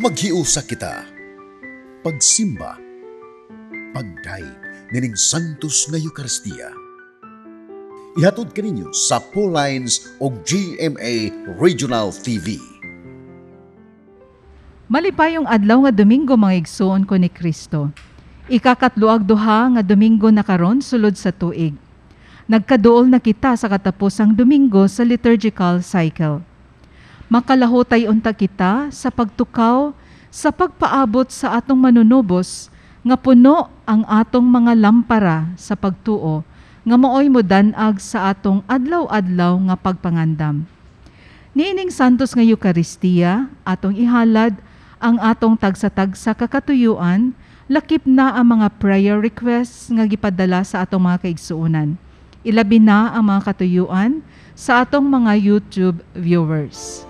Maghiusa kita. Pagsimba. Pagdayeg nining Santos nga Eukaristiya. Ihatod kaninyo sa Lines o GMA Regional TV. Malipayong adlaw nga Domingo, mga igsuon ko ni Kristo. Ikakatlo ug duha nga Domingo na karon sulod sa tuig. Nagkaduol na kita sa katapusang Domingo sa liturgical cycle. Makalahutay unta kita sa pagtukaw sa pagpaabot sa atong manunubos nga puno ang atong mga lampara sa pagtuo nga maoy modan-ag sa atong adlaw-adlaw nga pagpangandam. Niining Santos nga Eukaristiya, atong ihalad ang atong tagsa-tagsa ka katuyuan, lakip na ang mga prayer requests nga gipadala sa atong mga kaigsuonan. Ilabi na ang mga katuyuan sa atong mga YouTube viewers.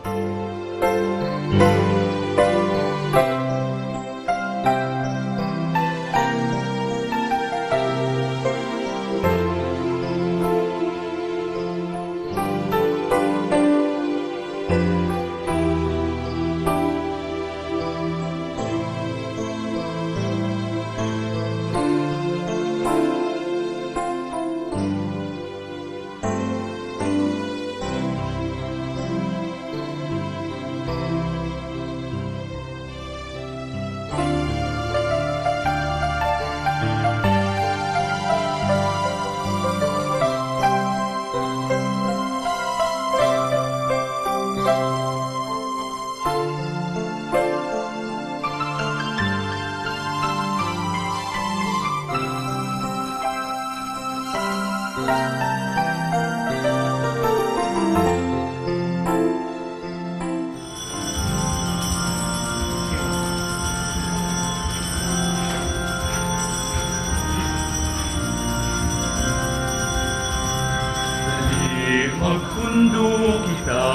Dali magpundo kita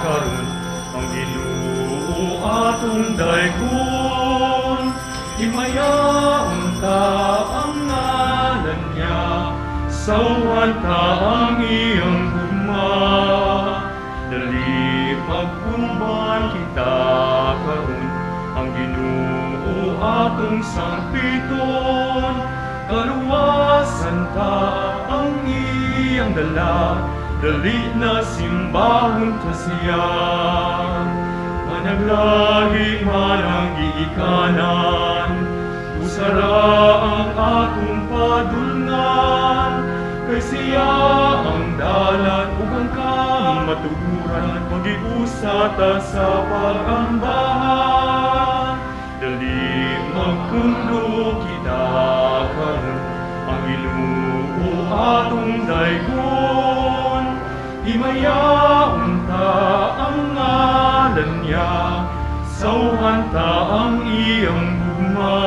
karon, ang Ginoo atong daygon. Himayaon ta ang ngalan niya, sawhan ta ang iyang gugma. Dali mag-uban kita karon, ang Ginoo atong sangpiton. Kaluwasan ta ang iyang dala, dali na simbahon ta siya. Managlahi man ang giikanan, usara ang atong padulngan, kay siya ang dalan ug ang kamatuoran, pag-iusa ta sa pag-ambahan. Dali magpundo kita karon, ang Ginoo atong daygon. Himayaon ta ang ngalan niya, sawhan ta ang iyang gugma.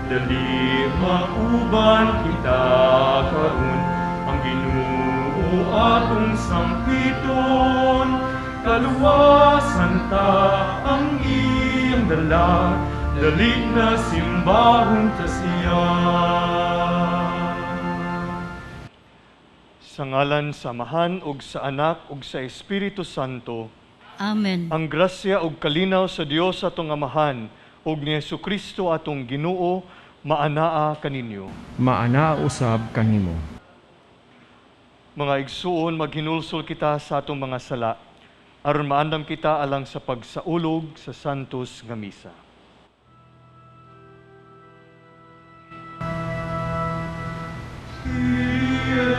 Dali mauban kita karon, ang Ginoo atong sangpiton. Kaluwasan ta ang iyang dala, dali na simbahon ta siya. Sa ngalan sa Amahan ug sa Anak ug sa Espiritu Santo. Amen. Ang grasya ug kalinaw sa Dios atong Amahan ug ni Hesukristo atong Ginoo maanaa kaninyo. Maanaa usab kanimo. Mga igsuon, maghinulsol kita sa atong mga sala aron maandam kita alang sa pagsaulog sa Santos nga Misa. Kyrie,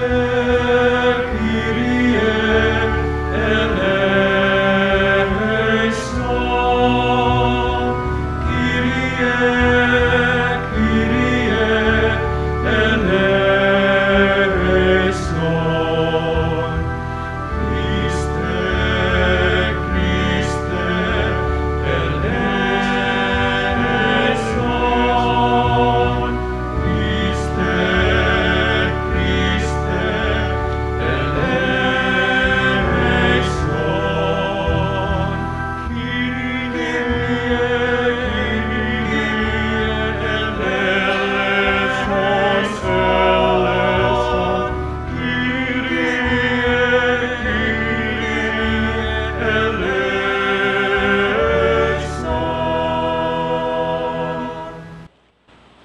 Kyrie, eleison. Kyrie, Kyrie, eleison. Christe, Christe, eleison.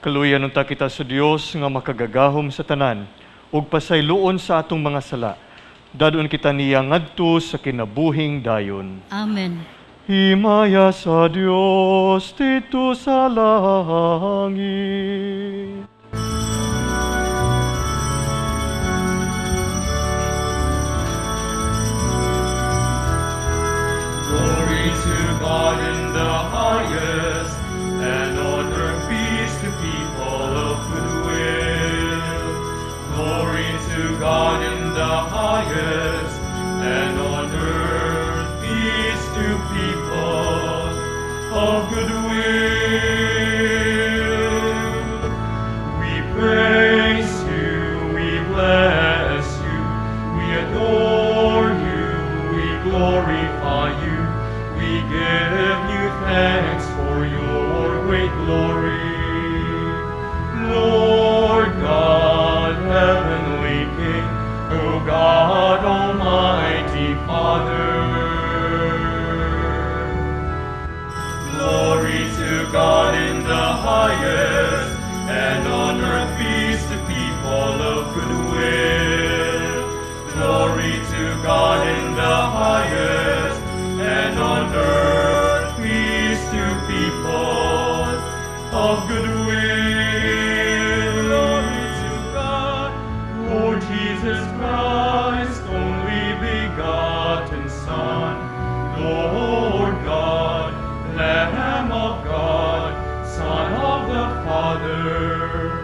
Kaluyan unta kita sa Dios nga makagagahom sa tanan ug pasayloon sa atong mga sala. Dadon kita niya ngadto sa kinabuhing dayon. Amen. Himaya sa Dios didto sa langit. Glory to God in the highest, and on earth peace to people of good will. Glory to God in the highest, and on earth peace to people of good will. We praise you, we bless you, we adore you, we glorify you, we give you thanks for your great glory. Lord God, heavenly King, O God, Almighty Father. Glory to God in the highest, and on earth peace to people of good will. Glory to God in the highest, and on earth peace to people of good will. Glory to God, Lord Jesus Christ, only begotten Son, Lord God, Lamb of God, Son of the Father.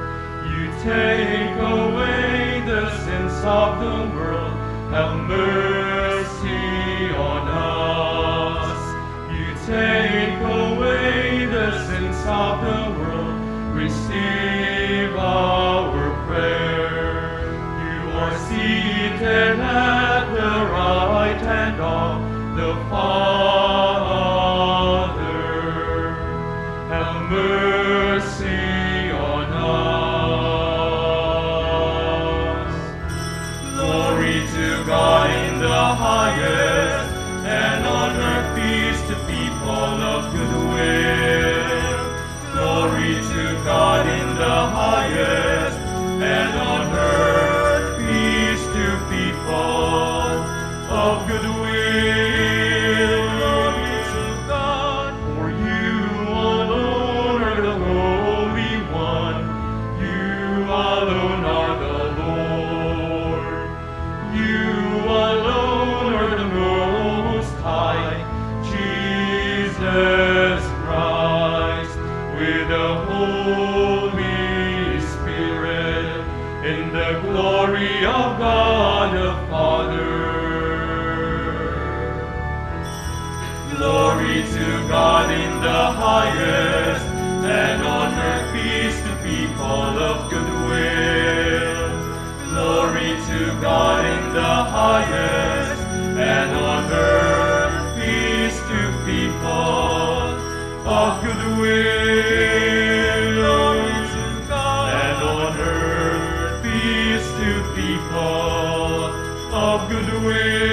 You take away the sins of the world, have mercy on us. You take away the sins of the world, receive our prayer. You are seated at the right hand of the Father. Have mercy on us. Glory to God in the highest, and on earth peace to people of good will. Glory to God in the highest, and on earth peace to people of good will. Glory to God, for you alone are the Holy One. You alone are the Lord. You alone are the Most High, Jesus Christ, with the Holy Spirit, in the glory of God the Father. Glory to God in the highest, and on earth peace to people of good will. Glory to God in the highest, and on earth peace to people of good will. Glory to God, and on earth peace to people of good will.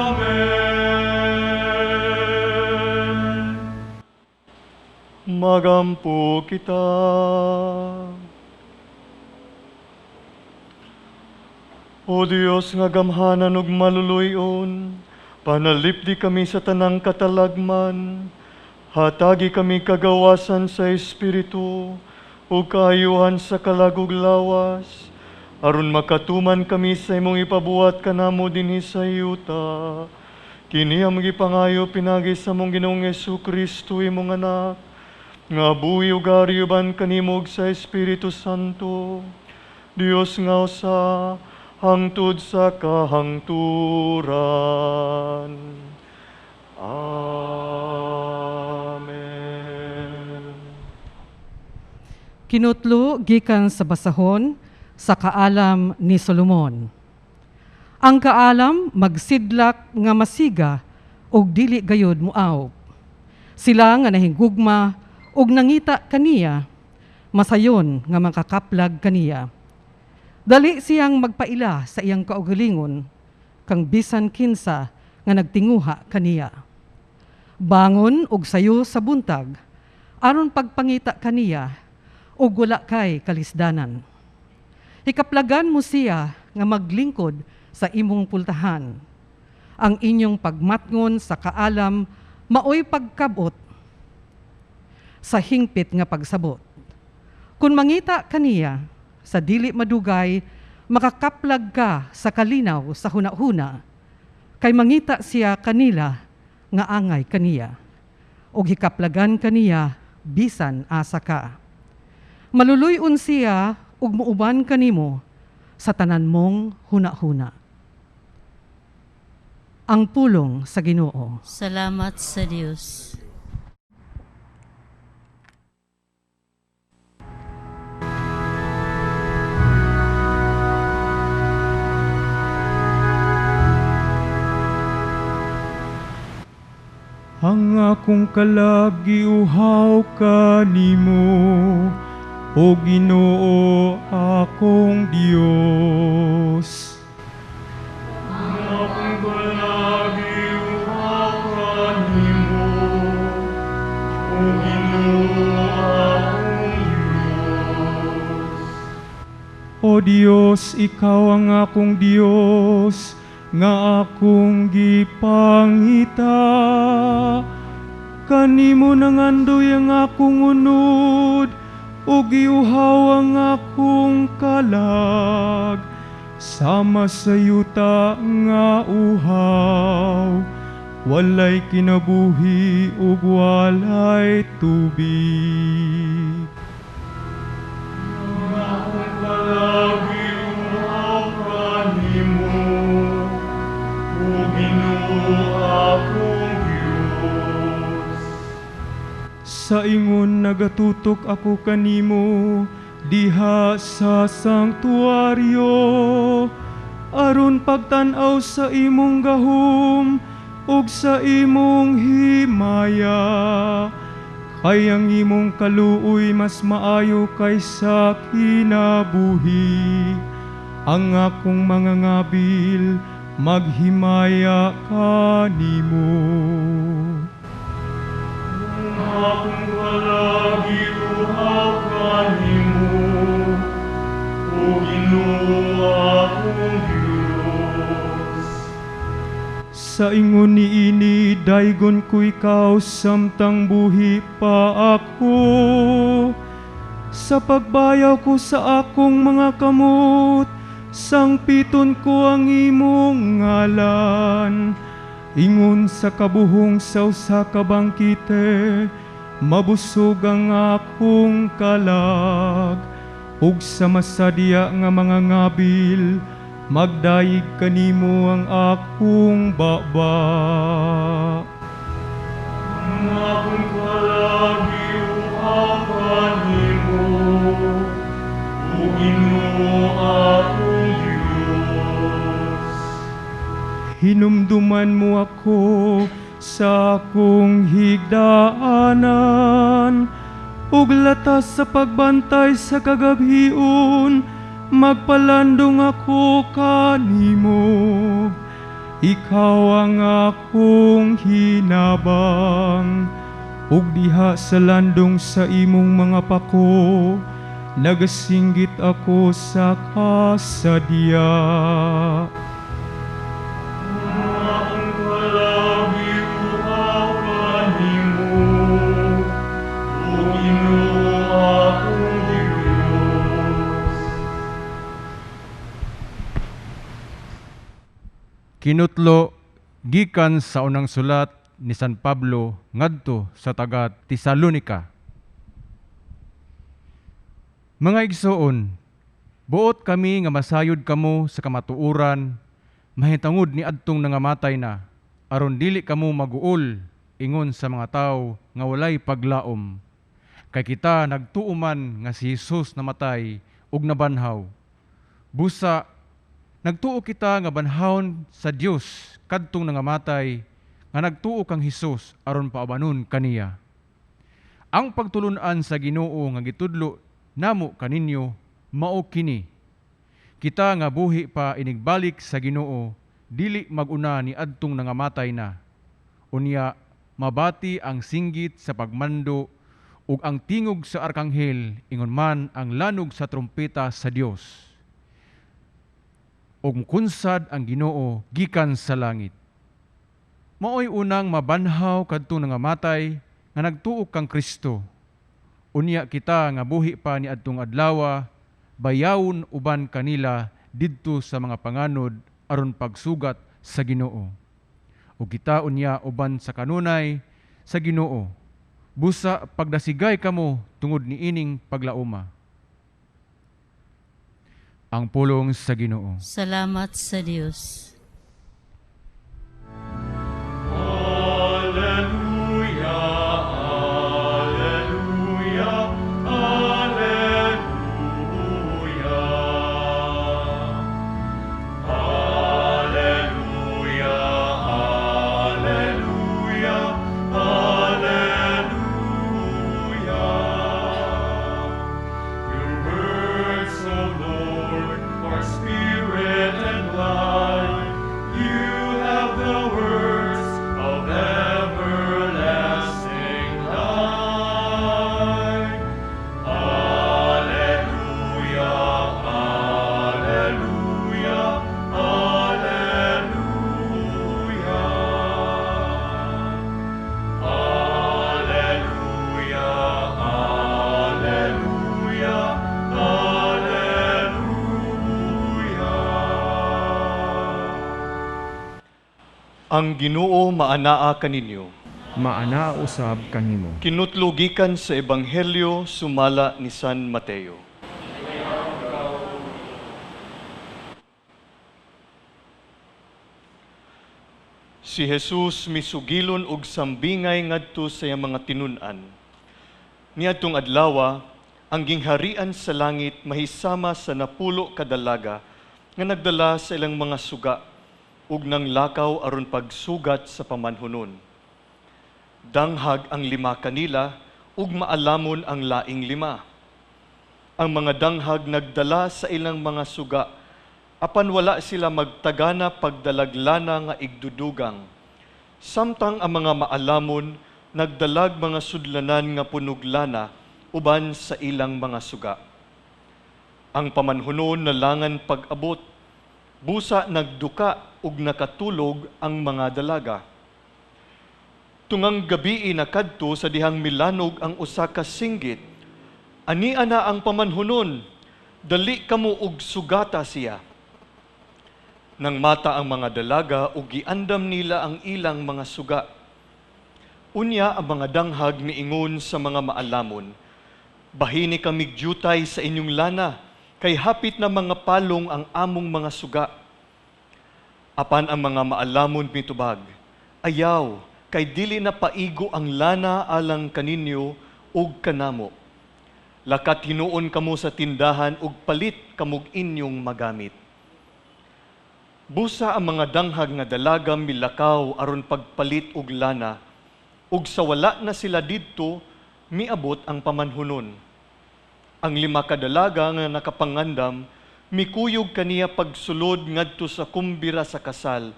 Amen. Magampo kita. O Dios nga gamhanan ug maluluy-on, panalipdi kami sa tanang katalagman. Hatagi kami kagawasan sa Espiritu ug kaayuhan sa kalag ug lawas, aron makatuman kami sa imong ipabuhat kanamo dinhi sa yuta. Kini ang gipangayo pinaagi sa among Ginoong Kristo, imong anak, nga buhi ug ari uban kanimo ug sa Espiritu Santo, Dios nga usa, hangtod sa kahangturan. Amen. Kinutlo gikan sa basahon sa Kaalam ni Solomon. Ang kaalam magsidlak nga masiga ug dili gayud muawop. Sila nga nahigugma ug nangita kaniya, masayon nga makakaplag kaniya. Dali siyang magpaila sa iyang kaugalingon, kang bisan kinsa nga nagtinguha kaniya. Bangon og sayo sa buntag aron pagpangita kaniya ug wala kay kalisdanan. Hikaplagan mo siya nga maglingkod sa imong pultahan. Ang inyong pagmatngon sa kaalam maoy pagkabot sa hingpit nga pagsabot. Kung mangita kaniya sa dili madugay, makakaplag ka sa kalinaw sa hunahuna, kay mangita siya kanila nga angay kaniya, ug hikaplagan kaniya bisan asa ka. Maluluy-on siya ug muuban kanimo sa tanan mong hunahuna. Ang pulong sa Ginoo. Salamat sa Dios. Ang akong kalag giuhaw kanimo, o Ginoo akong Dios. Ang akong kalag giuhaw kanimo, o Ginoo akong Dios. O Dios, ikaw ang akong Dios, nga akong gipangita. Kanimo nangandoy ang akong unod, ug giuhaw ang akong kalag, sama sa yuta nga uhaw, walay kinabuhi ug walay tubig. Ang akong kalag giuhaw kanimo, o Ginoo akong Dios. Sa ingon nagatutok ako kanimo diha sa sanktuaryo, aron pagtan-aw sa imong gahom ug sa imong himaya. Kay ang imong kaluoy mas maayo kaysa kinabuhi. Ang akong mga ngabil maghimaya kanimo. Ang akong kalag giuhaw kanimo, o Ginoo akong Dios. Sa ingon niini daygon ko ikaw samtang buhi pa ako. Sa pagbayaw ko sa akong mga kamot, sangpiton ko ang imong ngalan. Ingon sa kabuhong sa usa ka bangkite, mabusog ang akong kalag. Ug sa masadya nga mga ngabil, magdayeg kanimo ang akong baba. Ang akong kalag giuhaw kanimo, o Ginoo akong Dios. Hinumduman mo ako sa akong higdaanan, ug latas sa pagbantay sa kagabhion, magpalandong ako kanimo. Ikaw ang akong hinabang, ug diha sa landong sa imong mga pako, nagasinggit ako sa kasadya. Akong kalag giuhaw kanimo, o Ginoo akong Dios. Kinutlo gikan sa unang sulat ni San Pablo ngadto sa taga Tesalonika. Mga igsoon, buot kami nga masayod kamo sa kamatuoran mahitungod ni adtong nangamatay na, aron dili kamo maguol ingon sa mga tawo nga walay paglaom. Kay kita nagtuo man nga si Jesus namatay ug nabanhaw. Busa nagtuo kita nga banhawon sa Dios kadtong nangamatay nga nagtuo kang Hesus aron paubanon kaniya. Ang pagtulun-an sa Ginoo nga gitudlo namo kaninyo mao kini. Kita nga buhi pa inigbalik sa Ginoo dili maguna ni adtong nangamatay na. Unya mabati ang singgit sa pagmando ug ang tingog sa arkanghel, ingon man ang lanog sa trumpeta sa Dios. Ug mukunsad ang Ginoo gikan sa langit. Maoy unang mabanhaw kadtong nangamatay nga nagtuo kang Kristo. Unya kita nga buhi pa niadtong adlawa, bayawon uban kanila didto sa mga panganod aron pagsugat sa Ginoo. Ug kita unya uban sa kanunay sa Ginoo. Busa pagdasigay kamo tungod niining paglauma. Ang pulong sa Ginoo. Salamat sa Dios. Alleluia, Alleluia, Alleluia. Alleluia, Alleluia, Alleluia. Your words, O Lord, are spirit and life. You have the words of everlasting life. Alleluia, Alleluia, Alleluia. Alleluia, Alleluia, Alleluia. Ang Ginoo maanaa kaninyo. Maanaa usab kanimo. Kinutlo gikan sa Ebanghelyo sumala ni San Mateo. Si Jesus misugilon og sambingay ngadto sa iyang mga tinun-an. Niadtong adlawa, ang gingharian sa langit mahisama sa 10 ka dalaga nga nagdala sa ilang mga suga ug nanglakaw aron pagsugat sa pamanhunon. Danghag ang 5 kanila ug maalamon ang laing 5. Ang mga danghag nagdala sa ilang mga suga, apan wala sila magtagana pagdalaglana nga igdudugang. Samtang ang mga maalamon nagdalag mga sudlanan nga punog lana uban sa ilang mga suga. Ang pamanhunon nalangan pag-abot, busa nagduka ug nakatulog ang mga dalaga. Tungang gabii nakadto sa dihang milanog ang usa ka singgit. Ania na ang pamanhunon, dali kamo og sugata siya. Nang mata ang mga dalaga ug giandam nila ang ilang mga suga. Unya ang mga danghag miingon sa mga maalamon, bahini kamig jutay sa inyong lana, kay hapit na mga palong ang among mga suga. Apan ang mga maalamon mitubag, ayaw, kay dili na paigo ang lana alang kaninyo ug kanamo. Lakat hinuon kamo sa tindahan ug palit kamog inyong magamit. Busa ang mga danghag nga dalaga milakaw aron pagpalit og lana, ug sa wala na sila didto, miabot ang pamanhunon. Ang 5 ka dalaga nga nakapangandam, mikuyog kaniya pagsulod ngadto sa kumbira sa kasal,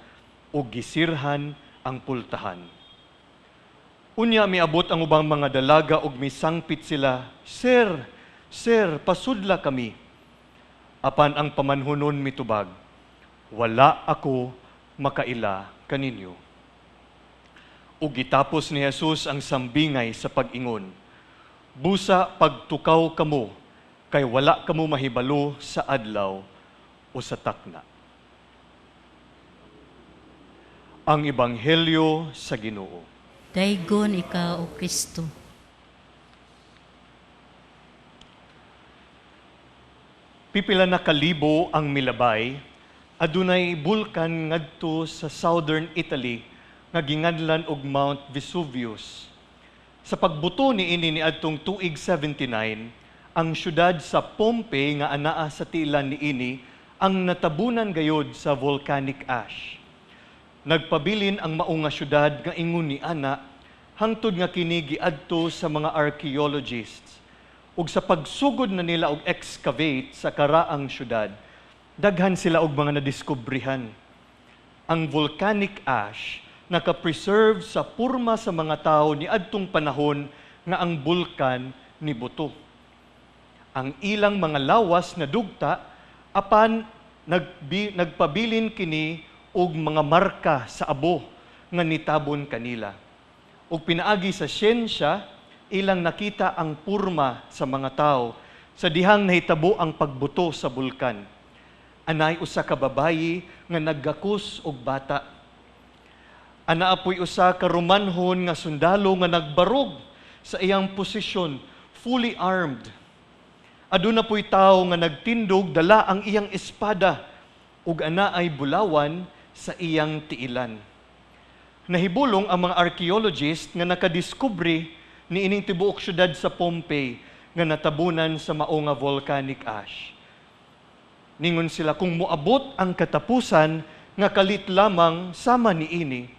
ug gisirhan ang pultahan. Unya miabot ang ubang mga dalaga ug misangpit sila, Sir, sir, pasudla kami. Apan ang pamanhunon mitubag, wala ako makaila kaninyo. Ug gitapos ni Jesus ang sambingay sa pag-ingon, busa pagtukaw kamo, kay wala kamo mahibalo sa adlaw o sa takna. Ang Ebanghelyo sa Ginoo. Daygon ikaw, O Kristo. Pipila na kalibo ang milabay, adunay bulkan ngadto sa southern Italy nga ginganlan og Mount Vesuvius. Sa pagbuto niini niadtong tuig 79, ang syudad sa Pompeii nga anaa sa tiilan niini ang natabunan gayod sa volcanic ash. Nagpabilin ang mao nga syudad nga ingon ni ana hangtod nga kini giadto sa mga archaeologists. Ug sa pagsugod na nila og excavate sa karaang syudad, daghan sila og mga nadiskubrihan. Ang volcanic ash naka-preserve sa purma sa mga tao ni adtong panahon nga ang bulkan nibuto. Ang ilang mga lawas na dugta, apan nagpabilin kini og mga marka sa abo nga nitabon kanila. Ug pinaagi sa siyensya, ilang nakita ang purma sa mga tao sa dihang nahitabo ang pagbuto sa bulkan. Anay usa ka babayi nga naggakus og bata. Ana apoy usa ka Romanhon nga sundalo nga nagbarog sa iyang posisyon, fully armed. Aduna po'y tawo nga nagtindog, dala ang iyang espada ug ana ay bulawan sa iyang tiilan. Nahibulong ang mga archaeologist nga nakadiskubre ni ining tibuok syudad sa Pompeii nga natabunan sa mao nga volcanic ash. Ningon sila, kung moabot ang katapusan nga kalit lamang sama niini,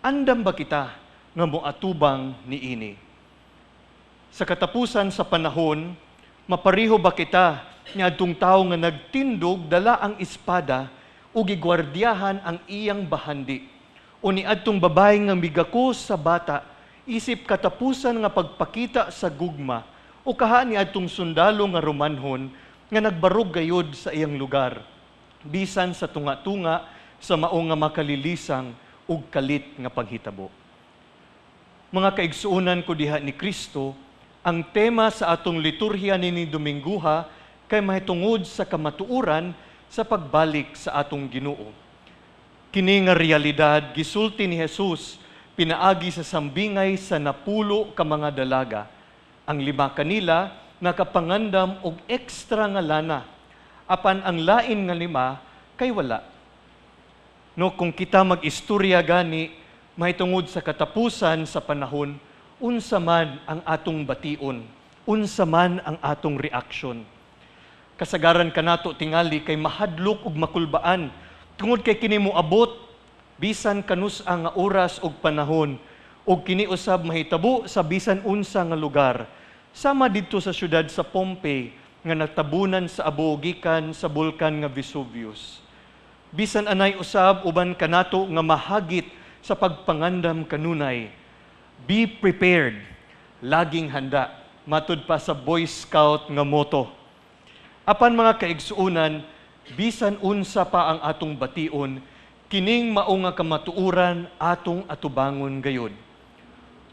andam ba kita nga moatubang niini? Sa katapusan sa panahon, mapareho ba kita niadtong tawo nga nagtindog, dala ang espada ug gigwardiyahan ang iyang bahandi? O niadtong babae nga migakos sa bata isip katapusan nga pagpakita sa gugma? O kaha niadtong sundalo nga Romanhon nga nagbarog gayod sa iyang lugar bisan sa tunga-tunga sa mao nga makalilisang ug kalit nga paghitabo? Mga kaigsuonan ko diha ni Kristo, ang tema sa atong liturhiya nini Domingguha kay mahitungod sa kamatuoran sa pagbalik sa atong Ginoo. Kini nga realidad gisulti ni Jesus pinaagi sa sambingay sa 10 ka mga dalaga. Ang lima kanila nakapangandam og extra nga lana, apan ang lain nga lima kay wala. No, kung kita mag-istorya gani mahitungod sa katapusan sa panahon, unsa man ang atong bation, unsa man ang atong reaksyon? Kasagaran kanato tingali kay mahadlok ug makulbaan tungod kay kini moabot bisan kanus-a nga oras ug panahon, ug kini usab mahitabo sa bisan unsa nga lugar, sama didto sa syudad sa Pompeii nga natabunan sa abo gikan sa bulkan nga Vesuvius. Bisan anay usab uban kanato nga mahagit sa pagpangandam kanunay. Be prepared, laging handa, matud pa sa Boy Scout nga motto. Apan, mga kaigsuonan, bisan unsa pa ang atong bation, kining mao nga kamatuoran atong atubangon gayod.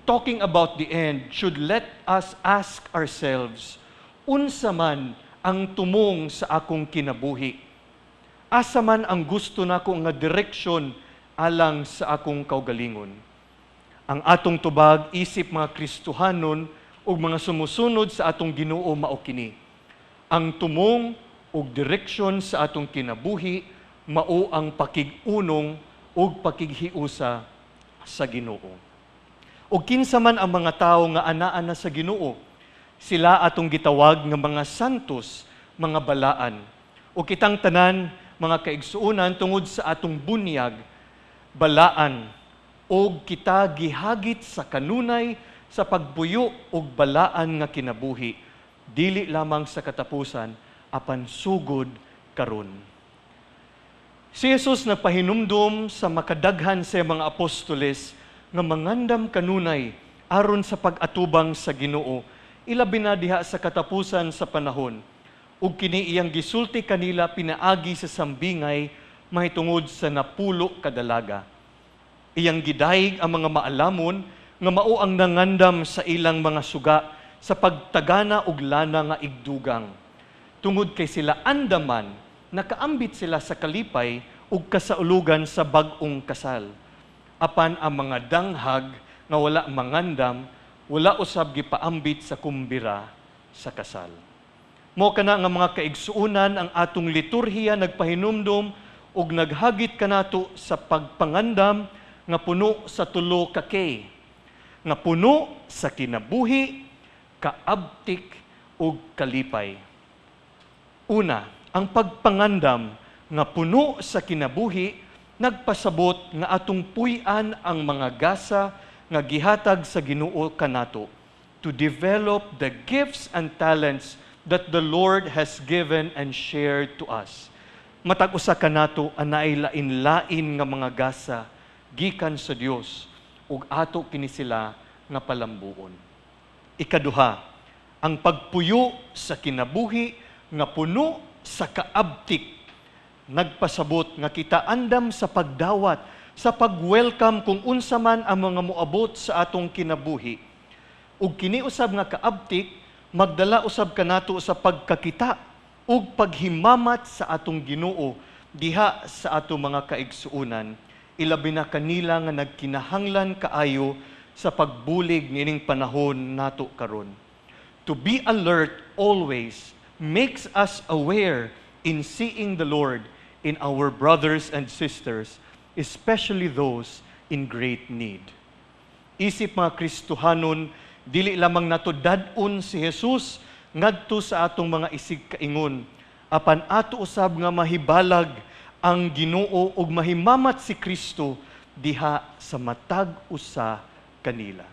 Talking about the end should let us ask ourselves, unsa man ang tumong sa akong kinabuhi? Asa man ang gusto nako nga direksyon alang sa akong kaugalingon? Ang atong tubag isip mga Kristohanon ug mga sumusunod sa atong Ginoo mao kini. Ang tumong ug direksyon sa atong kinabuhi mao ang pakig-unong ug pakighiusa sa Ginoo. Ug kinsa man ang mga tawo nga anaa na sa Ginoo? Sila atong gitawag nga mga santos, mga balaan. Ug kitang tanan, mga kaigsuonan, tungod sa atong bunyag, balaan og kita gihagit sa kanunay sa pagbuyo og balaan nga kinabuhi, dili lamang sa katapusan apan sugod karon. Si Jesus nagpahinumdum sa makadaghan sa mga apostoles nga mangandam kanunay aron sa pag-atubang sa Ginoo, ilabi na diha sa katapusan sa panahon. Ug kini iyang gisulti kanila pinaagi sa sambingay mahitungod sa 10 ka dalaga. Iyang gidayeg ang mga maalamon nga mao ang nangandam sa ilang mga suga sa pagtagana og lana nga igdugang. Tungod kay sila andaman, nakaambit sila sa kalipay ug kasaulugan sa bag-ong kasal. Apan ang mga danghag nga wala mangandam, wala usab gipaambit sa kumbira sa kasal. Mao kana nga, mga kaigsuonan, ang atong liturhiya nagpahinumdom ug naghagit kanato sa pagpangandam nga puno sa tulo ka K, nga puno sa kinabuhi, kaabtik ug kalipay. Una, ang pagpangandam nga puno sa kinabuhi nagpasabot nga atong puy-an ang mga gasa nga gihatag sa Ginoo kanato, to develop the gifts and talents that the Lord has given and shared to us. Matag usa kanato anaay lain-lain nga mga gasa gikan sa Dios ug ato kini sila nga palambuon. Ikaduha, ang pagpuyo sa kinabuhi nga puno sa kaabtik nagpasabot nga kita andam sa pagdawat, sa pag-welcome kung unsa man ang mga moabot sa atong kinabuhi. Ug kini usab nga kaabtik magdala usab kanato sa pagkakita ug paghimamat sa atong Ginoo diha sa atong mga kaigsuonan, ilabi na kanila nga nagkinahanglan kaayo sa pagbulig niining panahon nato karon. To be alert always makes us aware in seeing the Lord in our brothers and sisters, especially those in great need. Isip mga Kristohanon, dili lamang nato dad-on si Jesus ngadto sa atong mga isig kaingon, apan ato usab nga mahibalag ang Ginoo ug mahimamat si Kristo diha sa matag usa kanila.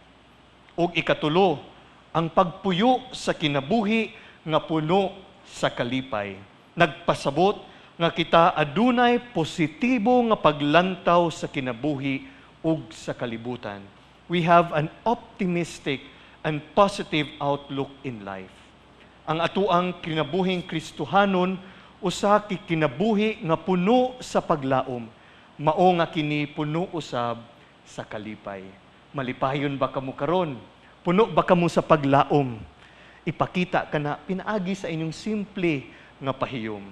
Ug ikatulo, ang pagpuyo sa kinabuhi nga puno sa kalipay. Nagpasabot nga kita adunay positibo nga paglantaw sa kinabuhi ug sa kalibutan. We have an optimistic and positive outlook in life. Ang atuang kinabuhing Kristohanon usa ki kinabuhi nga puno sa paglaom. Mao nga kini puno usab sa kalipay. Malipayon ba kamo karon? Puno ba kamo sa paglaom? Ipakita kana pinaagi sa inyong simple nga pahiyom.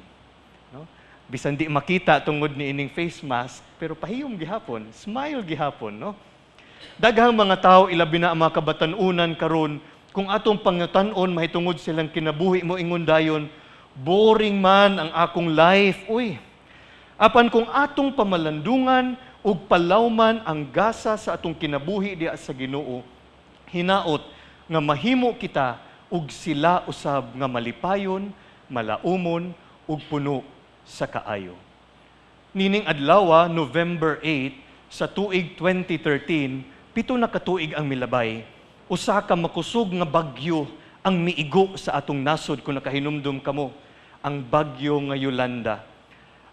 No? Bisan di makita tungod ni ining face mask, pero pahiyom gihapon, smile gihapon, no? Daghang mga tao, ilabi na ang mga kabatan-unan karon, kung atong pangutan-on mahitungod silang kinabuhi, mo ingon dayon, "Boring man ang akong life." Uy. Apan kung atong pamalandungan ug palawman ang gasa sa atong kinabuhi diha sa Ginoo, hinaot nga mahimo kita ug sila usab nga malipayon, malaumon ug puno sa kaayo. Nining adlaw, November 8 sa tuig 2013, 7 na katuig ang milabay. Usa ka makusog nga bagyo ang miigo sa atong nasod, kung nakahinumdum kamo, ang bagyo nga Yolanda.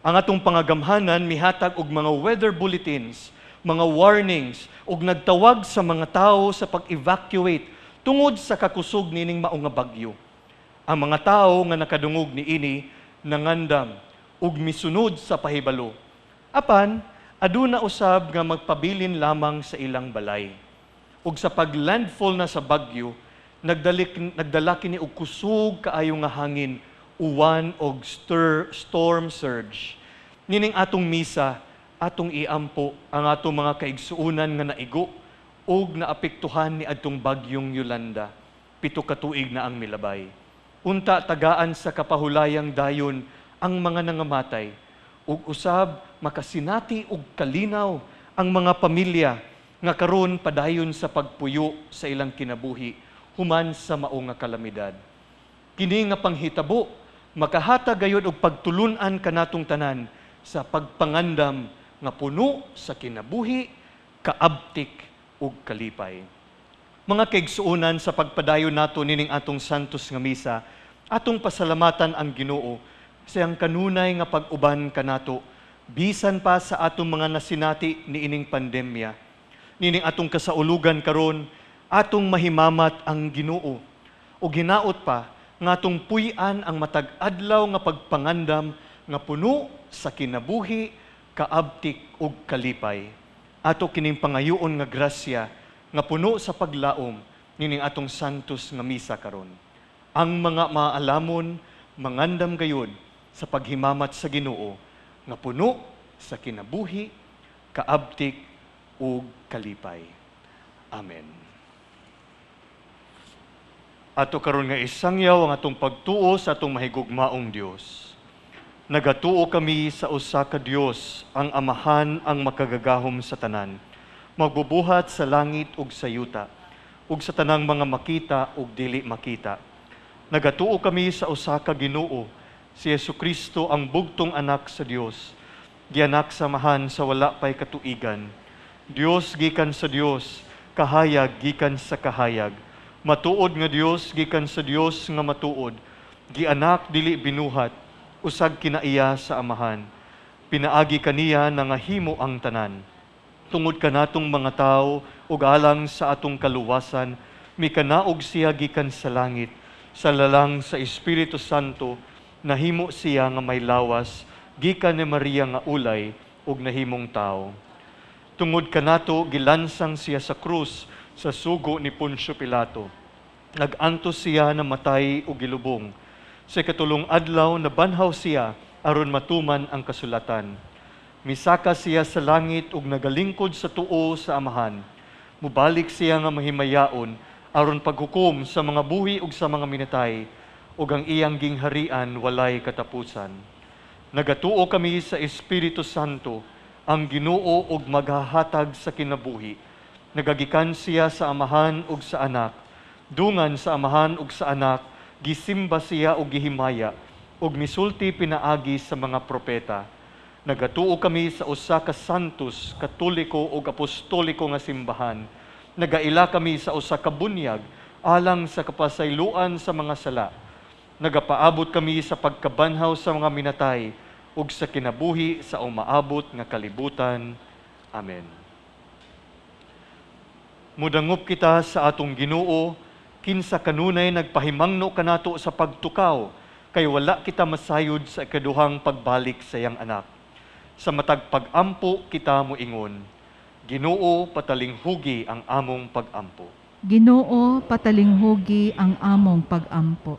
Ang atong pangagamhanan mihatag og mga weather bulletins, mga warnings ug nagtawag sa mga tao sa pag-evacuate tungod sa kakusog nining mao nga bagyo. Ang mga tao nga nakadungog niini nangandam ug misunod sa pahibalo. Apan aduna usab nga magpabilin lamang sa ilang balay. Ug sa paglandfall na sa bagyo, nagdala kini og kusog kaayo nga hangin, uwan og storm surge. Nining atong misa, atong iampo ang atong mga kaigsuonan nga naigo ug naapektuhan ni adtong bagyong Yolanda. 7 ka tuig na ang milabay. Unta tagaan sa kapahulayang dayon ang mga nangamatay ug usab makasinati og kalinaw ang mga pamilya nga karon padayon sa pagpuyo sa ilang kinabuhi human sa mao nga kalamidad. Kini nga panghitabo makahatag gayud og pagtulun-an kanatong tanan sa pagpangandam nga puno sa kinabuhi, kaabtik ug kalipay. Mga kaigsuonan, sa pagpadayon nato nining atong santos nga misa, atong pasalamatan ang Ginoo sa iyang kanunay nga pag-uban kanato bisan pa sa atong mga nasinati niining pandemya. Nining atong kasaulugan karon, atong mahimamat ang Ginoo. Ug hinaot pa nga atong puy-an ang matag adlaw nga pagpangandam nga puno sa kinabuhi, kaabtik ug kalipay. Ato kining pangayoon nga grasya nga puno sa paglaom nining atong santos nga misa karon. Ang mga maalamon mangandam gayud sa paghimamat sa Ginoo nga puno sa kinabuhi, kaabtik ug kalipay. Amen. Ato karon nga isangyaw ang atong pagtuo sa atong mahigugmaong Dios. Nagatuo kami sa usa ka Dios, ang Amahan, ang makagagahom sa tanan, magbubuhat sa langit ug sa yuta, ug sa tanang mga makita ug dili makita. Nagatuo kami sa usa ka Ginoo, si Hesukristo, ang bugtong anak sa Dios, gianak sa Amahan sa wala pay katuigan. Dios gikan sa Dios, kahayag gikan sa kahayag. Matuod nga Dios gikan sa Dios nga matuod, gianak dili binuhat, usag kinaiya sa Amahan. Pinaagi kaniya nangahimo ang tanan. Tungod kanatong mga tao ug alang sa atong kaluwasan, mikanaog siya gikan sa langit, sa lalang sa Espiritu Santo, nahimo siya nga may lawas, gikan ni Maria nga ulay ug nahimong tao. Tungod kanato gilansang siya sa krus sa sugo ni Poncio Pilato. Nag-antos siya, namatay ug gilubong. Sa ikatulong adlaw nabanhaw siya aron matuman ang kasulatan. Misaka siya sa langit ug nagalingkod sa tuo sa Amahan. Mubalik siya nga mahimayaon aron paghukom sa mga buhi ug sa mga minatay, ug ang iyang gingharian walay katapusan. Nagatuo kami sa Espiritu Santo, ang Ginoo ug maghahatag sa kinabuhi. Nagagikan siya sa Amahan ug sa Anak. Dungan sa Amahan ug sa Anak, gisimba siya ug gihimaya, ug misulti pinaagi sa mga propeta. Nagatuo kami sa usa ka santos, katoliko ug apostoliko nga simbahan. Nagaila kami sa usa ka bunyag alang sa kapasayloan sa mga sala. Nagapaabot kami sa pagkabanhaw sa mga minatay ug sa kinabuhi sa umaabot nga kalibutan. Amen. Mudangop kita sa atong Ginoo, kinsa kanunay nagpahimangno kanato sa pagtukaw, kay wala kita masayod sa ikaduhang pagbalik sa iyang anak. Sa matag pag-ampo kita moingon, Ginoo, patalinghugi ang among pag-ampo. Ginoo, patalinghugi ang among pag-ampo.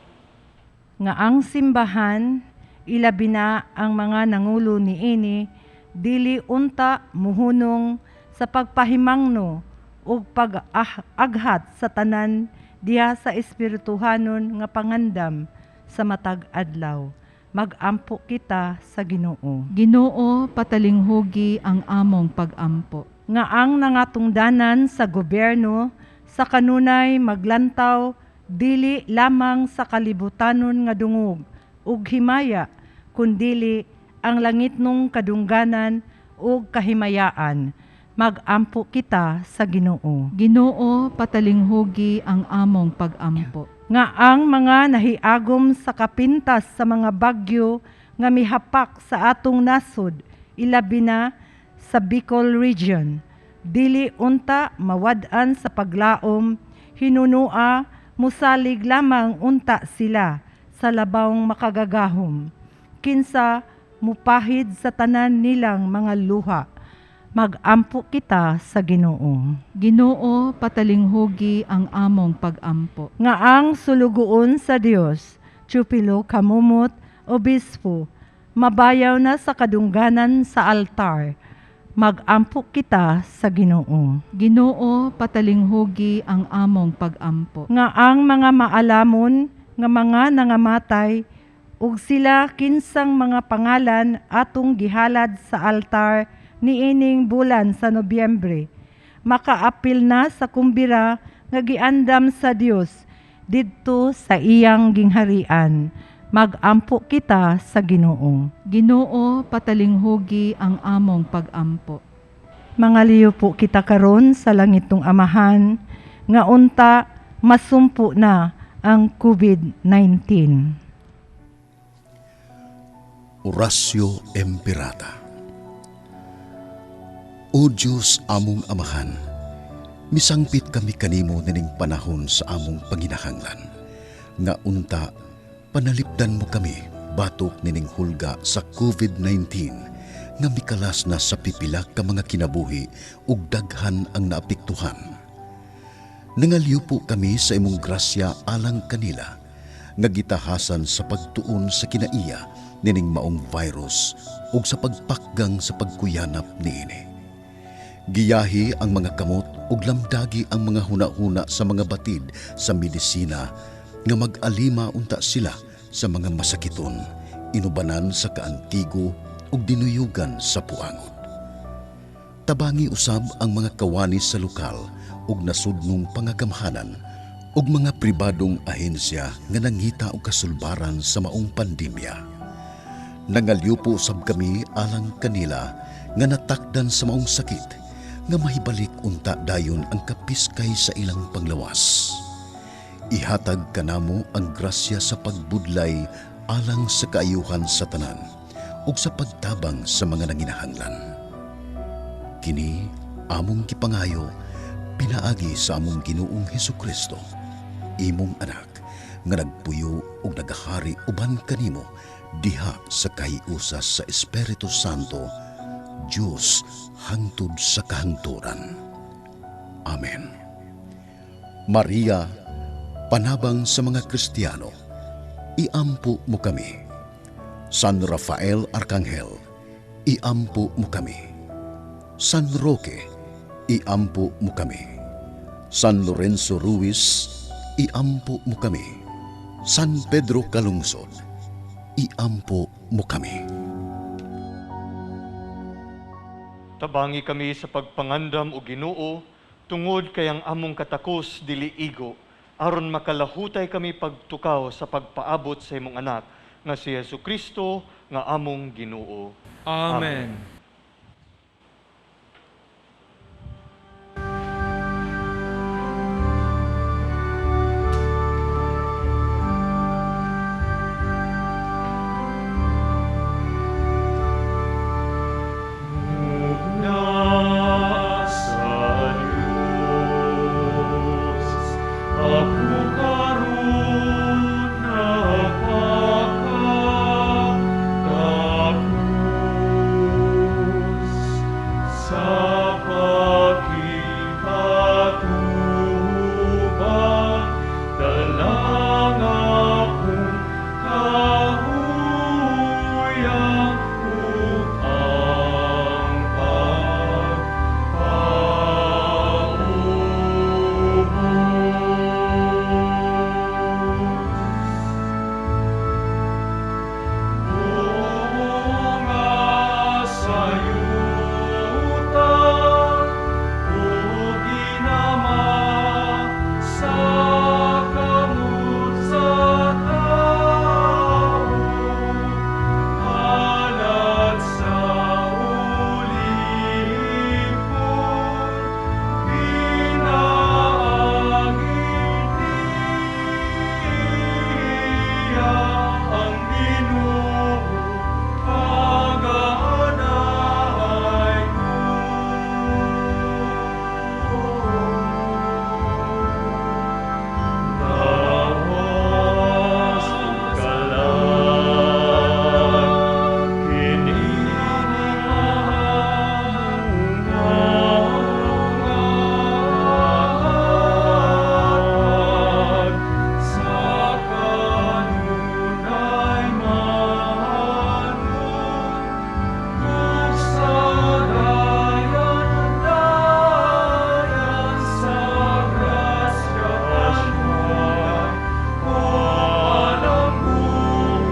Nga ang simbahan, ilabi na ang mga nangulo niini, dili unta muhunong sa pagpahimangno ug pag-aghat sa tanan diha sa espirituhanon nga pangandam sa matag adlaw. Magampo kita sa Ginoo. Ginoo, patalinghugi ang among pag-ampo. Nga ang nangatungdanan sa gobyerno sa kanunay maglantaw dili lamang sa kalibutanon nga dungog ug himaya, kundili ang langitnong kadungganan ug kahimayaan. Magampo kita sa Ginoo. Ginoo, patalinghugi ang among pag-ampo. Nga ang mga nahiagom sa kapintas sa mga bagyo nga mihapak sa atong nasod, ilabi na sa Bicol Region, dili unta mawad-an sa paglaom, hinunua musalig lamang unta sila sa labawng makagagahom, kinsa mupahid sa tanan nilang mga luha. Magampo kita sa Ginoo. Ginoo, patalinghugi ang among pag-ampo. Nga ang sulugoon sa Dios, Chupilo Kamumot, Obispo, mabayaw na sa kadungganan sa altar. Magampo kita sa Ginoo. Ginoo, patalinghugi ang among pag-ampo. Nga ang mga maalamon nga mga nangamatay ug sila kinsang mga pangalan atong gihalad sa altar niining bulan sa Nobyembre, makaapil na sa kumbira nga giandam sa Dios didto sa iyang gingharian. Magampo kita sa Ginoo. Ginoo, patalinghugi ang among pag-ampo. Mangaliyo po kita karon sa langitong Amahan nga unta masumpo na ang COVID-19. Oratio Imperata. O Diyos among Amahan, misangpit kami kanimo nining panahon sa among panginahanglan, nga unta panalipdan mo kami batok nining hulga sa COVID-19 nga mikalas na sa pipila ka mga kinabuhi ug daghan ang naapektuhan. Nangalyupo kami sa imong grasya alang kanila nga gitahasan sa pagtuon sa kinaiya nining maong virus ug sa pagpakgang sa pagkuyanap niini. Giyahi ang mga kamot ug lamdagi ang mga hunahuna sa mga batid sa medisina nga mag-alima unta sila sa mga masakiton, inubanan sa kaantigo ug dinuyugan sa puangon. Tabangi usab ang mga kawani sa lokal ug nasudnong pangagamhanan ug mga pribadong ahensya nga nangita og kasulbaran sa maong pandemya. Nangalyupo usab kami alang kanila nga natakdan sa maong sakit nga mahibalik unta dayon ang kapiskay sa ilang panglawas. Ihatag kanamo ang grasya sa pagbudlay alang sa kaayuhan sa tanan ug sa pagtabang sa mga nanginahanglan. Kini Among gipangayo pinaagi sa among Ginoong Hesukristo, imong anak, nga nagpuyo ug nagahari uban kanimo diha sa kahiusa sa Espiritu Santo, Dios hangtod sa kahangturan. Amen. Maria, panabang sa mga Kristiyano, iampo mo kami. San Rafael Arkanghel, iampo mo kami. San Roque, iampo mo kami. San Lorenzo Ruiz, iampo mo kami. San Pedro Calungsod, iampo mo kami. Tabangi kami sa pagpangandam o Ginoo tungod kay ang among katakos dili igo aron makalahutay kami pagtukaw sa pagpaabot sa imong anak nga si Hesukristo nga among Ginoo. Amen. Mugna sa Diyos, ako karon nagpakatakos sa pakikatubang dalang akong kahuyang ug ang pagpaubos. Bunga sa yuta ug ginama sa kamot sa tawo, halad sa ulipon, pinaagi niya ang Ginoo, pagaanay ko. Gawas ug kalag, kini hatag sa kanunay mangon ug sa dayan-dayan sa grasya kanunay ko panambuon.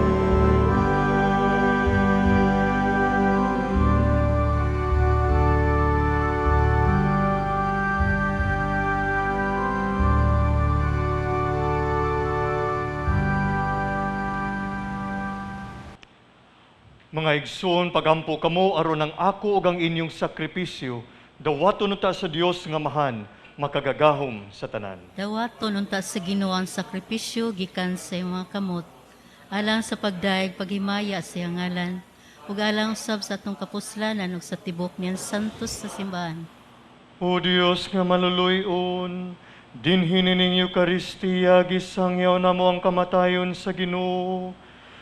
Mga igsoon, pagampo kamo aron ang ako ug ang inyong sakripisyo dawaton unta sa Dios nga Amahan, makagagahom sa tanan. Dawaton unta sa Ginoo ang sakripisyo gikan sa iyong mga kamot, alang sa pagdayeg paghimaya sa iyang ngalan, ug alang usab sa atong kapuslanan ug sa tibok niyang santos sa simbahan. O Dios nga maluluy-on, dinhi nining Eukaristiya gisangyaw namo ang kamatayon sa Ginoo.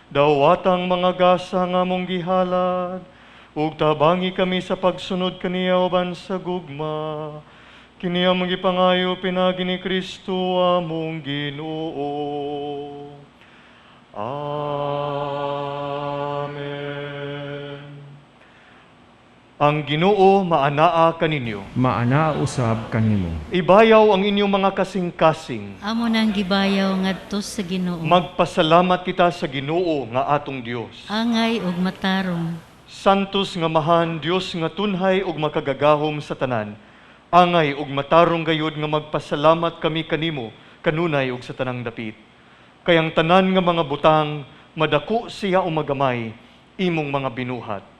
Dawatang mga gasa nga among gihalad, ug tabangi kami sa pagsunod kaniya uban sa gugma. Kini among gipangayo pinaagi ni Kristo among Ginoo. Amen. Ang Ginoo maanaa kaninyo. Maanaa usab kanimo. Ibayaw ang inyong mga kasing-kasing. Amo nang gibayaw ngadto sa Ginoo. Magpasalamat kita sa Ginoo nga atong Dios. Angay ug matarong. Santos nga Amahan, Dios nga tunhay ug makagagahom sa tanan. Angay ug matarong gayud nga magpasalamat kami kanimo kanunay ug sa tanang dapit. Kay ang tanan nga mga butang madako siya o magamay imong mga binuhat.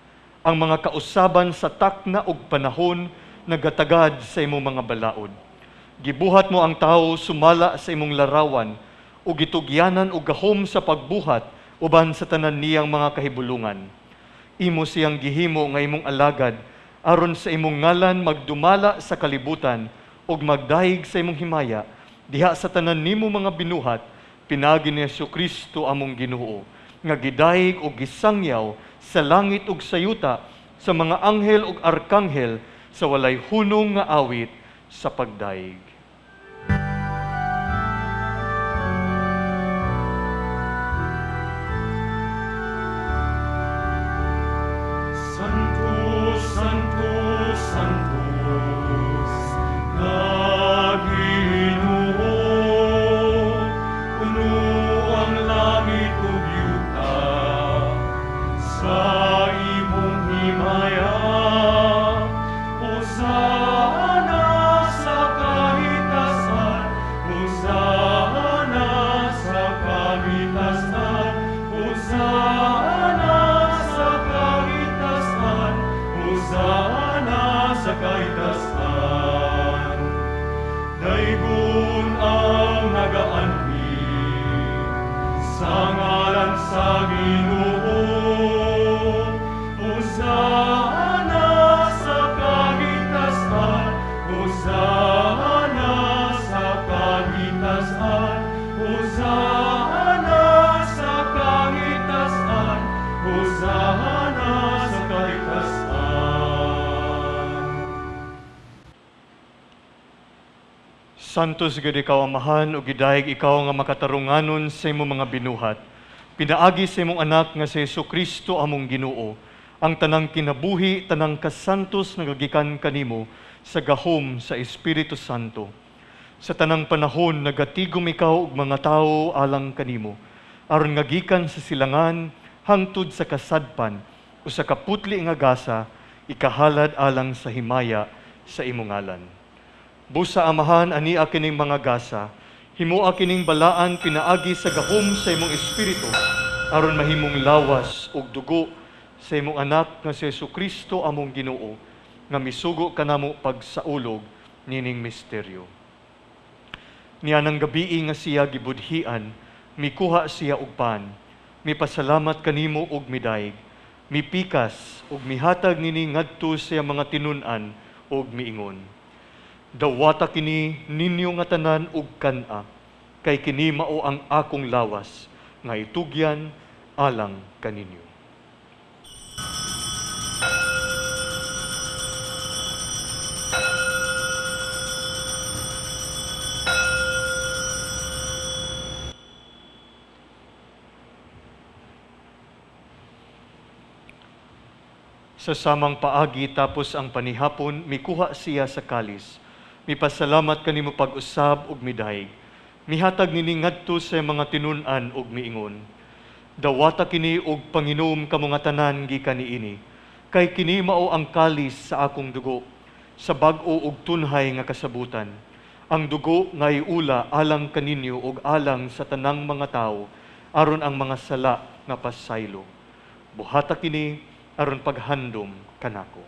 Ang mga kausaban sa takna ug panahon nagatagad sa imong mga balaod. Gibuhat mo ang tawo sumala sa imong larawan ug gitugyanan og gahom sa pagbuhat uban sa tanan niyang mga kahibulungan. Imo siyang gihimo nga imong alagad Aron sa imong ngalan magdumala sa kalibutan ug magdayeg sa imong himaya diha sa tanan nimo mga binuhat, pinaagi ni Hesukristo among Ginoo, nga gidayeg ug gisangyaw sa langit ug sa yuta sa mga anghel ug arkanghel sa walay hunong nga awit sa pagdayeg. Sanctus, Sanctus, Sanctus, nga Ginoo, puno ang langit ug yuta sa imong himaya. Hosana sa kahitasan, Hosana sa kahitasan, Hosana sa kahitasan, Hosana sa kahitasan. Daygon ang nagaanhi sa ngalan sa Ginoo. Hosana sa kahitasan, Hosana sa kahitasan, Hosana sa kahitasan, Hosana sa kahitasan. Santos gid ikaw, Amahan, ug gidayeg ikaw nga makatarunganon sa imong mga binuhat. Pinaagi sa imong anak nga si Hesukristo among Ginoo, ang tanang kinabuhi, tanang kasantos nagagikan kanimo sa gahom sa Espiritu Santo. Sa tanang panahon nagatigom ikaw og mga tawo alang kanimo, aron nga gikan sa silangan hangtod sa kasadpan usa ka putli nga gasa ikahalad alang sa himaya sa imong ngalan. Busa, Amahan, ani kining mga gasa, himoa kining balaan pinaagi sa gahom sa imong Espiritu, aron mahimong lawas ug dugo sa imong anak nga si Hesukristo among Ginoo, nga misugo kanamo pagsaulog nining misteryo. Nianang gabii nga siya gibudhian, mikuha siya og pan, mipasalamat kanimo ug midayeg, mipikas ug mihatag nini ngadto sa iyang mga tinun-an ug miingon: "Dawata kini ninyo nga tanan ug kan-a, kay kini mao ang akong lawas nga itugyan alang kaninyo." Sa samang paagi, tapos ang panihapon, mikuha siya sa kalis. Mipasalamat kanimo pag-usab ug midayeg. Mihatag nini ngadto sa mga tinun-an ug miingon: "Dawata kini og panginom kamo nga tanan gikan niini, kay kini mao ang kalis sa akong dugo, sa bag-o ug tunhay nga kasabutan. Ang dugo nga iula alang kaninyo ug alang sa tanang mga tawo, aron ang mga sala nga pasaylo. Buhata kini aron paghandom kanako."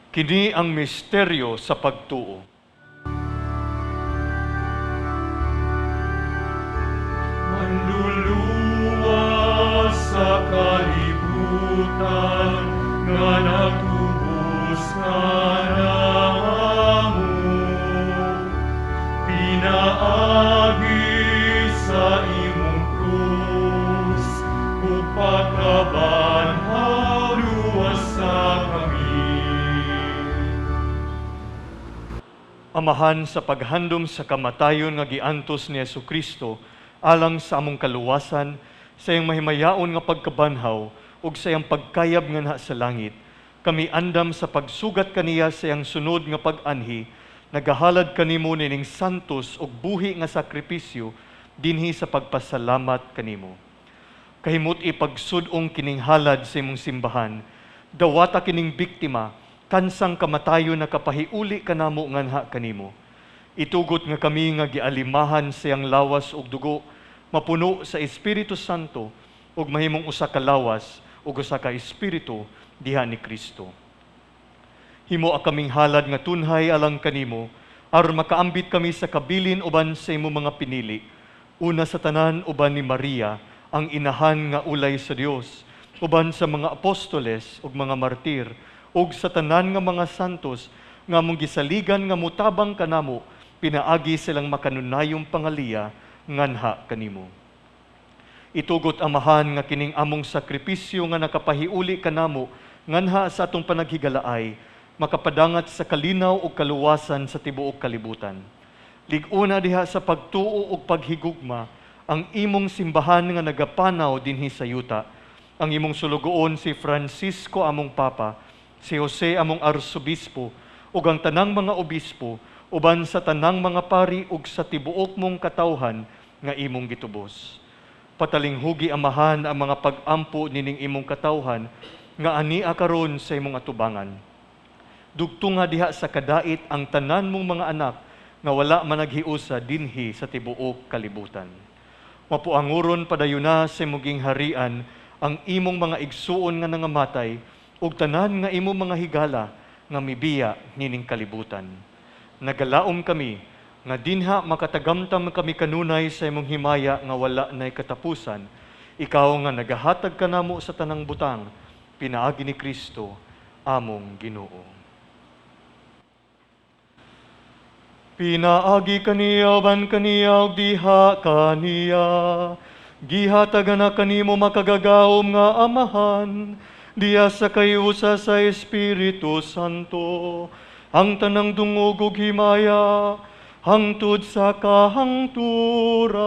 Kini ang misteryo sa pagtuo. Manluluwas sa kalibutan nga nagtubos kanamo, pinaagi sa imong krus ug pagkabanhaw luwasa kami. Amahan, sa paghandom sa kamatayon nga giantos ni Hesukristo alang sa among kaluwasan, sa iyang mahimayaon nga pagkabanhaw ug sa iyang pagkayab nganha sa langit, kami andam sa pagsugat kaniya sa iyang sunod nga pag-anhi, nagahalad kanimo nining santos ug buhi nga sakripisyo dinhi sa pagpasalamat kanimo. Kahimot ipagsud-ong kining halad sa imong simbahan, dawata kining biktima, kansang kamatayon nakapahiuli kanamo nganha kanimo. Itugot nga kami nga gialimahan sa iyang lawas ug dugo, mapuno sa Espiritu Santo ug mahimong usa ka lawas ug usa ka espiritu diha ni Kristo. Himoa kaming halad nga tunhay alang kanimo, aron makaambit kami sa kabilin uban sa imong mga pinili. Una sa tanan uban ni Maria, ang inahan nga ulay sa Dios, uban sa mga apostoles ug mga martir, ug sa tanan nga mga santos nga among gisaligan nga mutabang kanamo, pinaagi silang makanunayong pangaliya nganha kanimo. Itugot, Amahan, nga kining among sakripisyo nga nakapahiuli kanamo nganha sa atong panaghigalaay, makapadangat sa kalinaw ug kaluwasan sa tibuok kalibutan. Lig-una diha sa pagtuo ug paghigugma ang imong simbahan nga nagapanaw dinhi sa yuta. Ang imong sulugoon si Francisco among Papa, si Jose among Arsobispo, ug ang tanang mga obispo, uban sa tanang mga pari ug sa tibuok mong katawhan nga imong gitubos. Patalinghugi, Amahan, ang mga pag-ampo nining imong katawhan nga ania karon sa imong atubangan. Dugtunga diha sa kadait ang tanan mong mga anak nga wala managhiusa dinhi sa tibuok kalibutan. Mapuanguron padayuna sa imong gingharian ang imong mga igsuon nga nangamatay ug tanan nga imong mga higala nga mibiya nining kalibutan. Nagalaom kami nga dinha makatagamtam kami kanunay sa imong himaya nga wala nay katapusan. Ikaw nga nagahatag kanamo sa tanang butang, pinaagi ni Kristo among Ginoo. Pinaagi kaniya uban kaniya ug diha kaniya, gihatagan na kanimo makagagahom nga Amahan, diha sa kayusa sa Espiritu Santo, ang tanang dungog ug himaya hangtod sa kahangturan.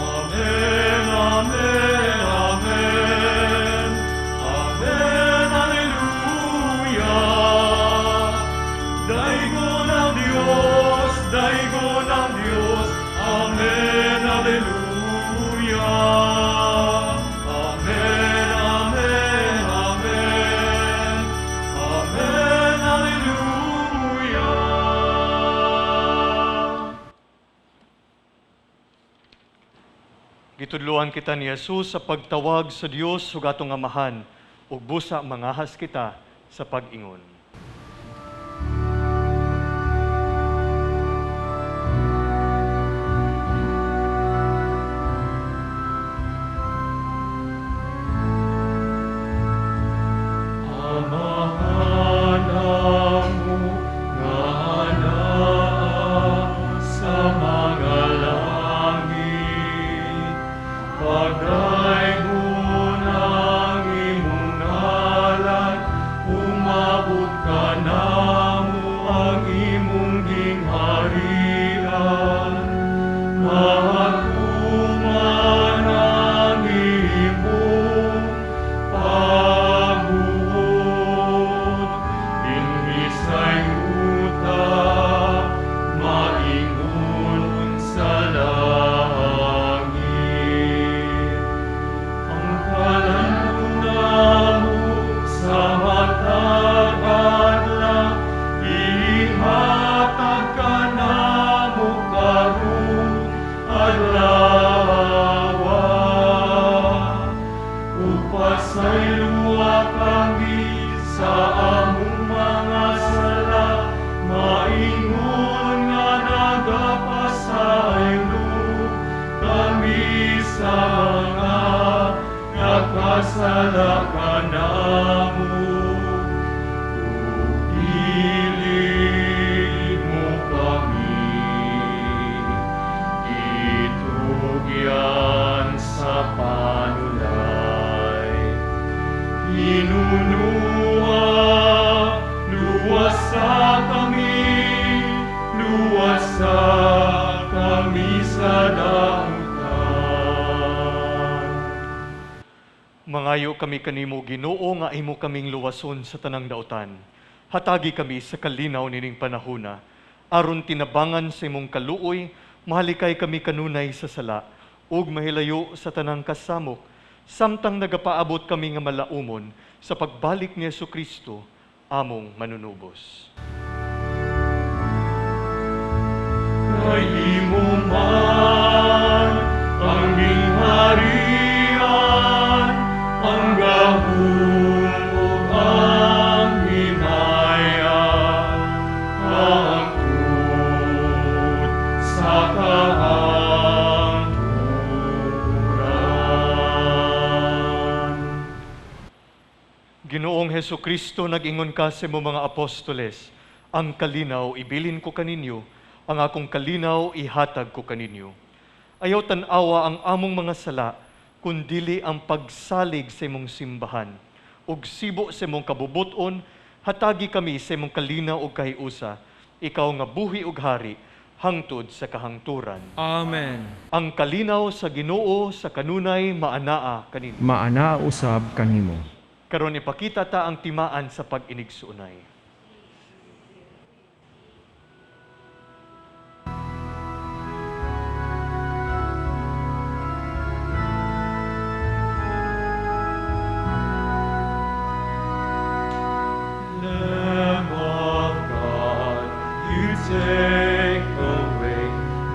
Amen, amen, amen. Amen, alleluia. Daigon ang Dios, daigon ang Dios. Amen, alleluia. Amen, amen, amen. Amen, alleluia. Gitudloan kita ni Jesus sa pagtawag sa Dios ug atong Amahan, ug busa mangahas kita sa pag-ingon. Amahan amo nga anaa sa mga langit, pagdaygon ang imong ngalan, umabot kanamo ang imong gingharian. Mahatuman ang imong pagbuot, dinhi sa yuta, maingon sa langit. Ang kalan-on namo sa matag adlaw, ihatag kanamo karon adlawa. Ug pasayloa kami sa among mga sala, maingon nga nagapasaylo kami sa mga nakasala kanamo. Ug dili mo kami itugyan sa panulay. Hinunua, luwasa kami, luwasa kami sa dautan. Mangayo kami kanimo, Ginoo, nga imo kaming luwason sa tanang dautan. Hatagi kami sa kalinaw nining panahona, aron tinabangan sa imong kaluoy, mahalikay kami kanunay sa sala, ug mahilayo sa tanang kasamok, samtang nagapaabot kami nga malaumon sa pagbalik ni Hesukristo, among manunubos. Kay imo man ang gingharian, Ginoong Hesukristo, nag-ingon ka sa imong mga apostoles, ang kalinaw ibilin ko kaninyo, ang akong kalinaw ihatag ko kaninyo. Ayaw tan-awa ang among mga sala, kundili ang pagsalig sa imong simbahan. Ug sibo sa imong kabubuton, hatagi kami sa imong kalinaw ug kahiusa, ikaw nga buhi ug hari, hangtod sa kahangturan. Amen. Ang kalinaw sa Ginoo sa kanunay maanaa kaninyo. Maanaa usab kanimo. Karon ipakita ta ang timaan sa pag-inigsuonay. Lamb of God, you take away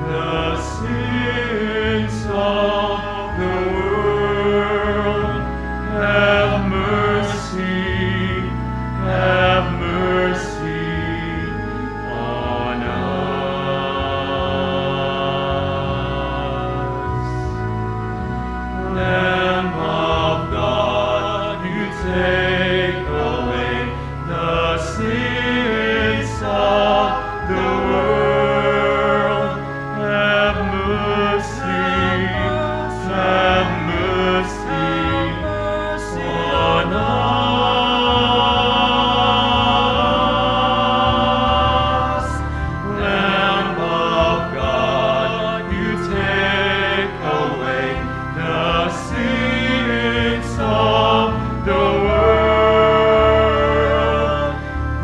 the sins of the world. Have mercy, have mercy on us. Lamb of God, you take away the sins of the world. Have mercy, have mercy on us. Lamb of God, you take away the sins of the world.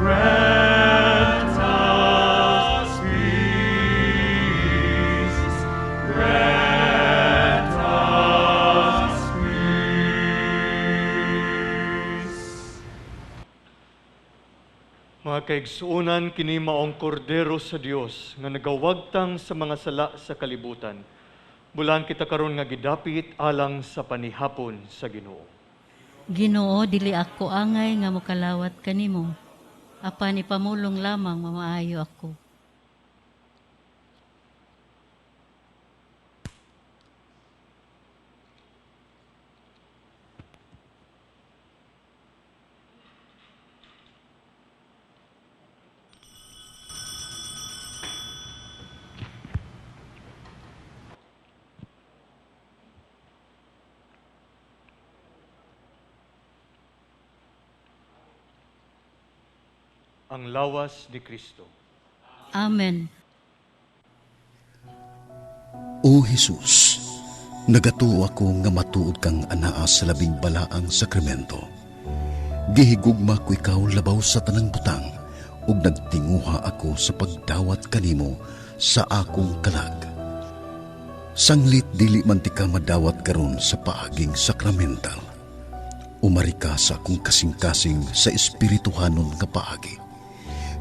Grant us peace. Grant us peace. Mga kaigsuonan, kini maong kordero sa Dios nga nagawagtang sa mga sala sa kalibutan. Bulan kita karon nga gidapit alang sa panihapon sa Ginoo. Ginoo, dili ako angay nga mokalawat kanimo. Apan ipamulong lamang mamaayo ako. Ang lawas ni Kristo. Amen. O Jesus, nagatuo ako nga matuod kang anaa sa labing balaang sakramento. Gihigugma ko ikaw labaw sa tanang butang ug nagtinguha ako sa pagdawat kanimo sa akong kalag. Sanglit dili man ti ka madawat karon sa paaging sakramental. Umari ka sa akong kasing-kasing sa espirituhanon nga paagi.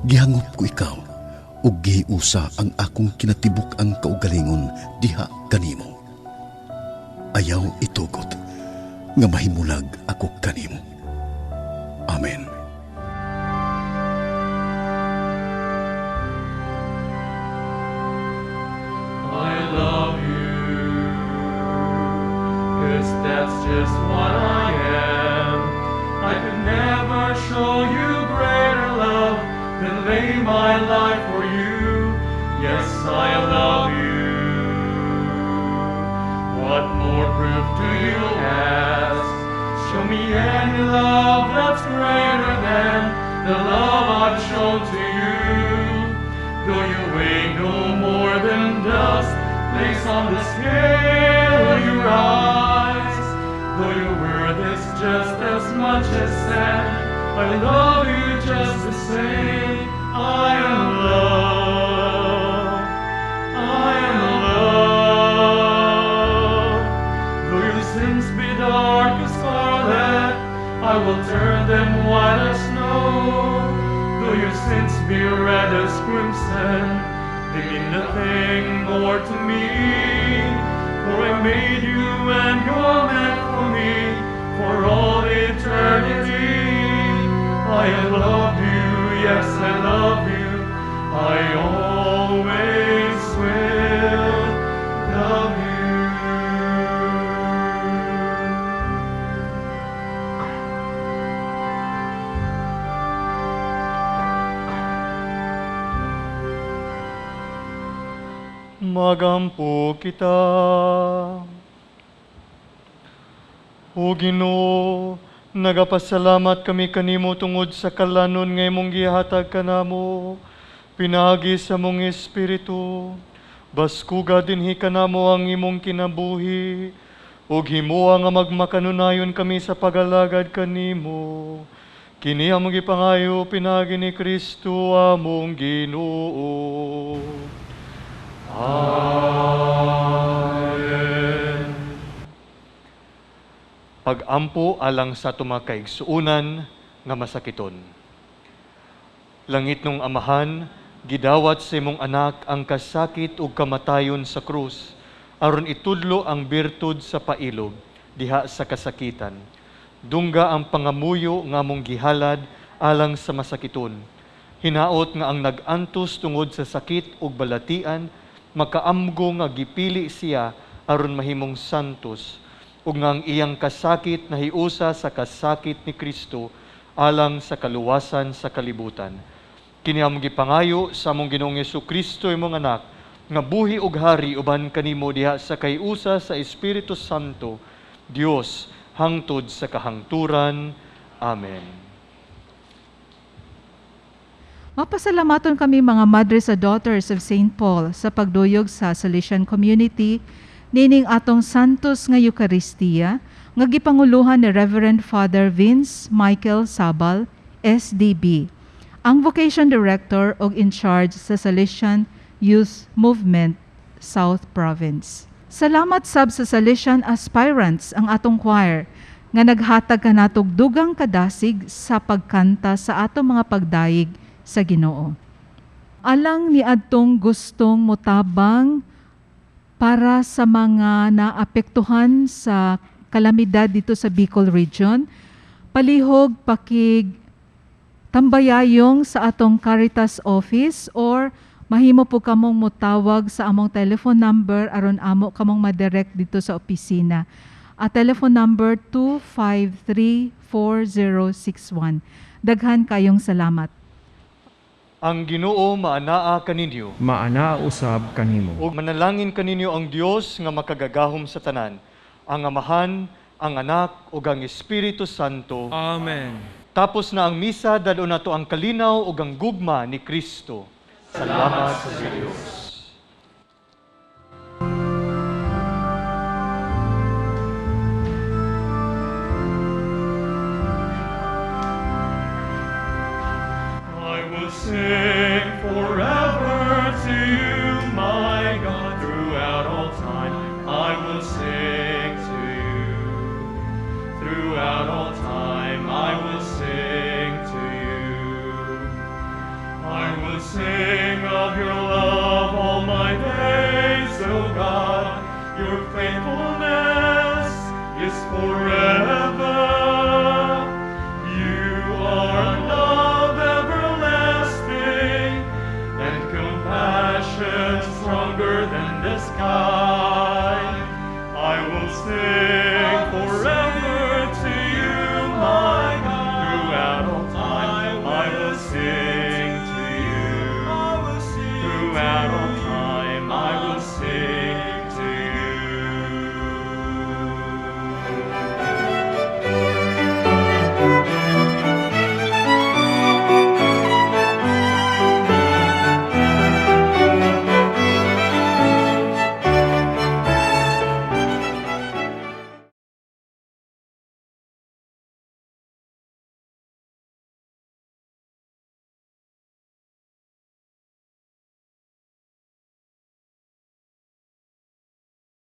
Gihangop ko ikaw ug gihiusa ang akong kinatibuk-ang kaugalingon diha kanimo. Ayaw itugot nga mahimulag ako kanimo. Amen. I love you, 'cause that's just what I am. I could never show you greater love than lay my life for you. Yes, I love you. What more proof do you ask? Show me any love that's greater than the love I've shown to you. Though you weigh no more than dust, place on the scale you rise. Though your worth is just as much as sand, I love you just the same. I am love. I am love. Though your sins be dark as scarlet, I will turn them white as snow. Though your sins be red as crimson, they mean nothing more to me. For I made you and you're meant for me for all eternity. I love you, yes, I love you. I always will love you. Magampo kita. O Ginoo, nagapasalamat kami kanimo tungod sa kalanon nga imong gihatag kanamo, pinaagi sa mong Espiritu. Baskuga dinhi kanamo ang imong kinabuhi, ug himoa nga magmakanunayon kami sa pagalagad kanimo. Kini among gipangayo pinaagi ni Kristo among Ginoo. Amen. Pag-ampo alang sa atong mga kaigsuonan nga masakiton. Langitnong Amahan, gidawat sa imong anak ang kasakit ug kamatayon sa krus aron itudlo ang birtud sa pailob diha sa kasakitan. Dungga ang pangamuyo nga among gihalad alang sa masakiton. Hinaot nga ang nag-antos tungod sa sakit ug balatian makaamgo nga gipili siya aron mahimong santos ug nga ang iyang kasakit nahiusa sa kasakit ni Kristo alang sa kaluwasan sa kalibutan. Kini among gipangayo sa among Ginoong Kristo imong anak nga buhi ug hari uban kanimo diha sa kayusa sa Espiritu Santo, Dios, hangtod sa kahangturan. Amen. Mapasalamaton kami mga Madres sa Daughters of St. Paul sa pagduyog sa Salesian Community nining atong Santos nga Eucharistia nga gipanguluhan ni Reverend Father Vince Michael Sabal, SDB, ang Vocation Director og in charge sa Salesian Youth Movement, South Province. Salamat sab sa Salesian Aspirants, ang atong choir, nga naghatag kanatog dugang kadasig sa pagkanta sa atong mga pagdayeg sa Ginoo. Alang ni adtong gustong motabang para sa mga naapektuhan sa kalamidad dito sa Bicol Region, palihog pakig tambayayong sa atong Caritas office or mahimo po kamong motawag sa among telephone number aron amo kamong madirect dito sa opisina. A telephone number 2534061. Daghan kayong salamat. Ang Ginoo maanaa kaninyo. Maanaa usab kanimo. Ug manalangin kaninyo ang Dios nga makagagahom sa tanan, ang Amahan, ang Anak ug ang Espiritu Santo. Amen. Tapos na ang misa, dad-on nato ang kalinaw ug ang gugma ni Kristo. Salamat sa Dios. I will sing forever to you, my God, throughout all time. I will sing to you. Throughout all time, I will sing to you. I will sing of your love all my days, O God. Your faithfulness